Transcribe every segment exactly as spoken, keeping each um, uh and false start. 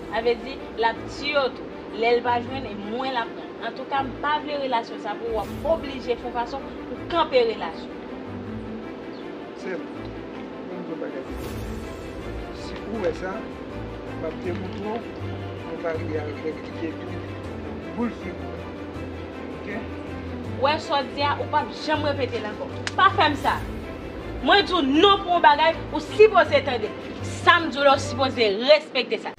Sa vle di, l ap tiye w tou. Lè l pa jwenn, e mwen l ap pran. Antouka, m pa vle relasyon sa pou w, w ap oblije fè yon fason pou kanpe relasyon. Sè m, mwen m di w bagay. Si ou wè sa, m ap demontre w yon maryaj ki gen boul figi. Oke? Ou wè sa w di a, ou p ap janm repete l ankò. Pa fè m sa. Mwen di w non pou yon bagay, ou sipoze tande. Sa m di w la, ou sipoze respekte sa.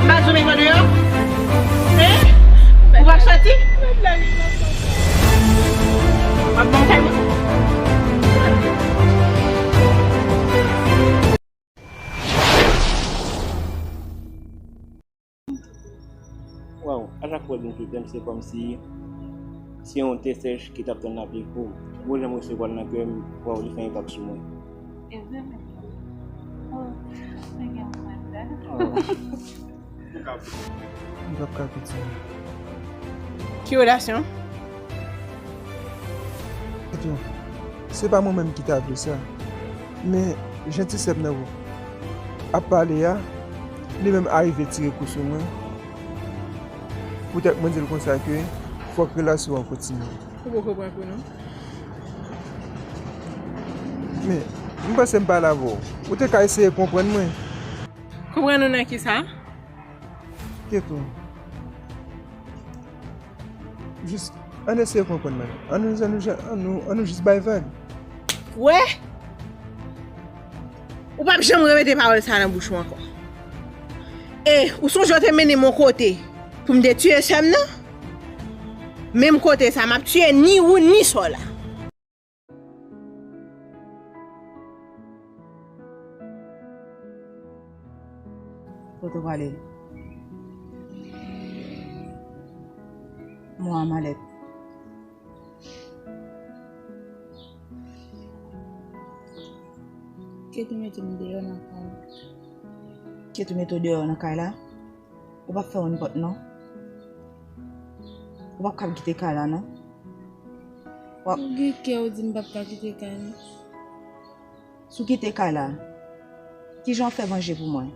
M pa di w met mwen deyò? Hein? Ou p ap soti? W ap ban m kay mwen? Waw, a chak fwa l vin kote m, se kòmsi se yon te sèch ki t ap tann lapli. Oh, gwo jan m resevwa l nan kè m, waw, li fè enpak sou mwen. E vre menm? Oh, men gen mwen menm. Oh. M p ap ka kontinye. Ki relasyon? Eto, se pa mwen menm ki ta vle sa. Men, jan ti sè m nan ap pale a, li menm arive tire kou sou mwen. Poutèt mwen di l konsa ke fòk relasyon an kontinye. Ou poko pran kou non. Men, m panse m pale avè w. Ou te ka eseye konprann mwen. Konprann ou nan kisa? Ketou. Jis, ann eseye konprann mwen. Ann nou, ann nou, ann nou, ann nou jis bay vag. Wè? Ou p ap janm repete pawòl sa nan bouch ou ankò. E, ou sonje w te mennen m yon kote pou m te tiye sè m nan? Menm kote sa, m ap tiye ni ou, ni sè w la. Kote w prale? Mwa malèt. Ketou mete m deyò nan kay la. Ketou mete w deyò nan kay la? Ou p ap fè yon pòt non. Ou p ap kab kite kay la non. W ap Ou gen kè w di m p ap ka kite kay la. Si w kite kay la, kijan w fè vanje pou mwen?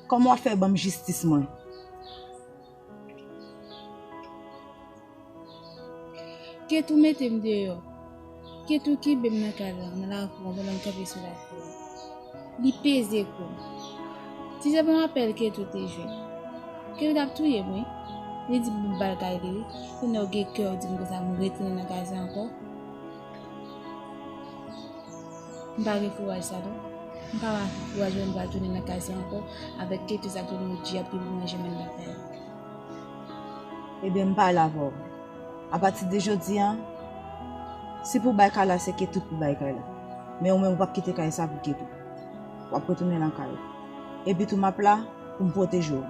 Kòman w ap fè ban m jistis mwen? Ketou mete m deyò. Ketou kenbe m nan kay la, nan lakou an, pandan m kanpe sou lakou an. Li peze kou m. Si se pa yon apèl Ketou te jwe, Ketou t ap touye m, wi. Li di m pou m ba l kay li, wi. Kounye a w gen kè w di m konsa, m retounen nan kay sa ankò. M pa gen kouraj sa non. M pa gen kouraj mwen m pral tounen nan kay sa ankò avèk Ketou sa tounen yon djab ki pou manje mwen lakay. Ebyen, m pale avè w. Apati de jodi a, si pou bay kay la, se Ketou k pou bay kay la. Men ou menm ou p ap kite kay sa pou Ketou. W ap retounen nan kay ou. Epi tou m ap la pou m pwoteje w.